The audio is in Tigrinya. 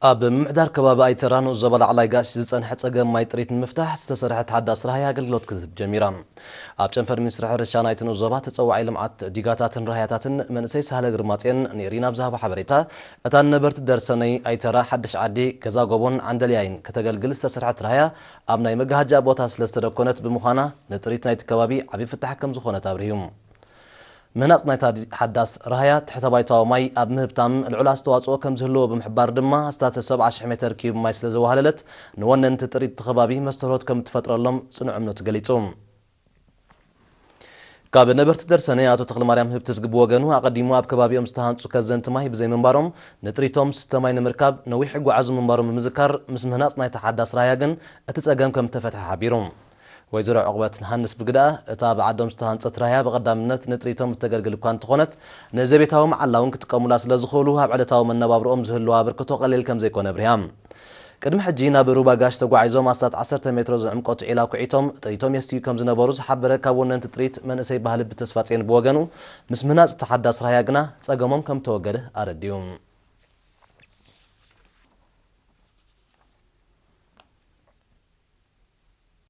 ኣብ ምምሕዳር ከባቢ ኣይተራ ንኡስ ዞባ ላዕላይ ጋሽ ዝጸንሐ ጸገም ማይ ጥሪት ንምፍታሕ ዝተሰርሐት ሓዳስ ራህያ ኣገልግሎት ክትህብ ጀሚራ። ኣብ ጨንፈር ሚኒስትሪ ሕርሻ ናይቲ ንኡስ ዞባ ተጸዋዒ ልምዓት ዲጋታትን ራህያታትን መንእሰይ ሳህለ ግርማጽዮን ንኤሪና ኣብ ዝሃቦ ሓበሬታ፣ እታ ንነበርቲ ደርሰነይ ኣይተራ ሓድሽ ዓዲ ገዛ ጎቦን ዓንደልያይን ከተገልግል ዝተሰርሐት ራህያ ኣብ ናይ መጋሃጃ ቦታ ስለ ዝተደኮነት ብምዃና ንጥሪት ናይቲ ከባቢ ዓቢ ፍታሕ ከም ዝኾነት ኣብሪሁ። ምህናጽ ናይታ ሓዳስ ራህያ ትሕተ ባይታዊ ማይ ኣብ ምህብታም ልዑል ኣስተዋጽኦ ከም ዝህልዎ ብምሕባር ድማ ኣስታት ሰብዓ ሽሕ ሜተር ኪዩብ ማይ ስለ ዘዋህለለት ንወነንቲ ጥሪት እቲ ከባቢ መስተርሆት ከም ትፈጥረሎም ጽኑዕ እምነቱ ገሊጹ። ካብ ነበርቲ ደርሰነ ኣቶ ተኽለማርያም ህብትስ ግቢ ወገኑ ኣቐዲሙ ኣብ ከባቢኦም ዝተሃንጹ ከዘንቲ ማይ ብዘይምንባሮም ንጥሪቶም ዝስተ ማይ ንምርካብ ነዊሕ ይጓዓዙ ምንባሮም ብምዝካር ምስ ምህናጽ ናይታ ሓዳስ ራህያ ግን እቲ ጸገም ከም ተፈትሐ ሓቢሩ። ወይዘሮ ዕቑበት ንሃንስ ብግዳ እታ ኣብ ዓዶም ዝተሃንጸት ራህያ ብቐዳምነት ንጥሪቶም እተገልግል እኳ እንተኾነት ንዘቤታዊ መዓላ እውን ክጥቀሙላ ስለ ዝኽእሉ ኣብ ዕለታዊ መነባብሮኦም ዝህልዋ ኣበርክቶ ቀሊል ከም ዘይኮነ ኣብሪሃ። ቅድሚ ሕጂ ናብ ሩባ ጋሽ ተጓዒዞም ኣስታት ዓሰርተ ሜትሮ ዝዕምቆት ዒላ ኩዒቶም ጥሪቶም የስትዩ ከም ዝነበሩ ዝሓበረ ካብ ወነንቲ ጥሪት መንእሰይ ባህሊ ብተስፋ ጽዮን ብወገኑ ምስ ምህናጽ ተሓዳስ ራህያ ግና ጸገሞም ከም ተወገደ ኣረዲኡ።